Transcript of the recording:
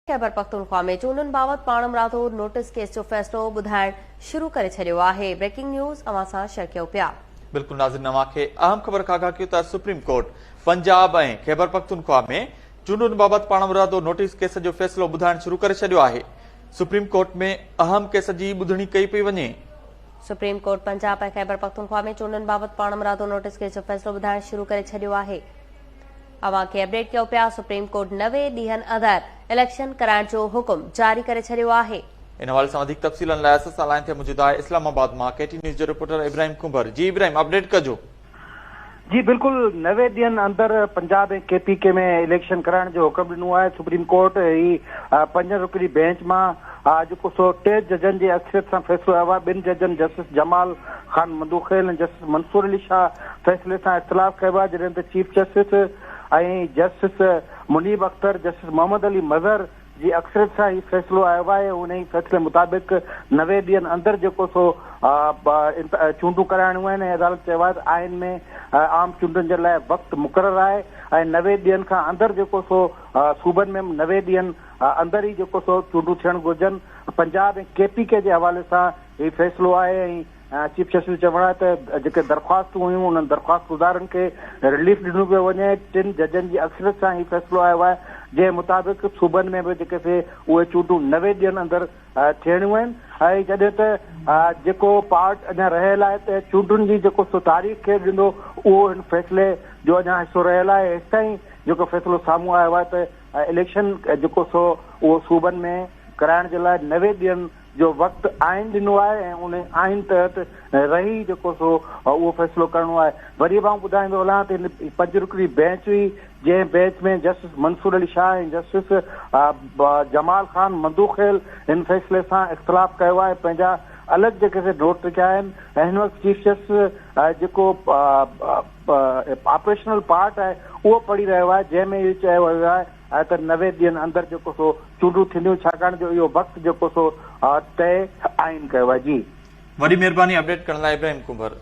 خيبرپختونخوا ۾ چونڊن بابت پاڻمرادو نوٽيس ڪيس جو فيصلو ٻڌائڻ شروع ڪري ڇڏيو آهي، بريڪنگ نيوز اوهان سان شيئر ڪيون پيا. بلڪل ناظرين اوهان کي اهم خبر کان آگاهه ڪيون ته سپريم ڪورٽ پنجاب ۽ خيبرپختونخوا ۾ چونڊن بابت پاڻمرادو نوٽيس ڪيس جو فيصلو ٻڌائڻ شروع ڪري ڇڏيو آهي، سپريم ڪورٽ ۾ اهم ڪيس جي ٻڌڻي ڪئي پئي وڃي. سپريم ڪورٽ پنجاب ۽ خيبرپختونخوا ۾ چونڊن بابت پاڻمرادو نوٽيس ڪيس جو فيصلو ٻڌائڻ شروع ڪري ڇڏيو آهي. اوهان کي اپڊيٽ ڪيو پيا سپريم ڪورٽ 90 ڏينهن اندر اليڪشن ڪرائڻ جو حڪم جاري ڪري ڇڏيو آهي. ان حوالي سان وڌيڪ تفصيلن لاء اسان سان لائين تي موجود آهي اسلام آباد مان ڪي ٽي نيوز جو رپورٽر ابراهيم ڪنڀر جي ابراهيم اپڊيٽ ڪجو. جي بلڪل 90 ڏينهن اندر پنجاب ۽ ڪي پي ڪي ۾ اليڪشن ڪرائڻ جو حڪم ڏنو آهي سپريم ڪورٽ هي پنجن رڪني بينچ مان جيڪو سو ٽي ججن جي اڪثريت سان فيصلو آيو آهي ٻن ججن جسٽس جمال خان مندوخيل ۽ جسٽس منصور علي شاهه فيصلي سان اختلاف ڪيو آهي جڏهن ته chief justice ۽ justice Munib Akhtar justice Muhammad Ali Mazhar جي اڪثريت سان هي فيصلو آيو آهي ۽ انهي فيصلي مطابق 90 ڏينهن اندر جيڪو سو چونڊون ڪرائڻيون آهن ۽ عدالت چيو آهي ته آئين ۾ عام چونڊن جي لاء وقت مقرر آهي ۽ 90 ڏينهن کان اندر جيڪو سو صوبن ۾ 90 ڏينهن اندر ئي جيڪو سو چونڊون ٿيڻ گهرجن پنجاب ۽ ڪي پي ڪي جي حوالي سان هي فيصلو آهي ۽ چيف جسٽس جو چوڻ آهي ته جيڪي درخواستون هيون انهن درخواستگذارن کي رليف ڏنو پيو وڃي، ٽن ججن جي اڪثريت سان هي فيصلو آيو آهي جنهن مطابق صوبن ۾ به جيڪي سي اهي چونڊون 90 ڏينهن اندر ٿيڻيون آهن ۽ جڏهن ته جيڪو پارٽ اڃا رهيل آهي ته چونڊن جي جيڪو سو تاريخ ڪير ڏيندو اهو هن فيصلي جو اڃا حصو رهيل آهي هيستائين جيڪو فيصلو سامهون آيو آهي ته اليڪشن جيڪو سو اهو صوبن ۾ ڪرائڻ جي لاء 90 ڏينهن جو وقت آئين ڏنو آهي ۽ ان آئين تحت رهي جيڪو سو اهو فيصلو ڪرڻو آهي. وري به آئون ٻڌائيندو هلان ته هن پنج رڪني بينچ هئي جنهن bench ۾ justice Mansoor Ali Shah ۽ justice Jamal Khan Mandokhail هن فيصلي سان اختلاف ڪيو آهي پنهنجا الڳ جيڪي سي نوٽ لکيا آهن ۽ هن وقت چيف جسٽس جيڪو آپريشنل پارٽ آهي اهو پڙهي رهيو آهي جنهن ۾ اهو چيو ويو آهي آهي ته 90 ڏينهن اندر جيڪو سو چونڊون ٿينديون ڇاڪاڻ جو اهو وقت جيڪو سو طئي آئين ڪيو آهي جي. وڏي مهرباني اپڊيٽ ڪرڻ لاء ابراهيم ڪنڀر.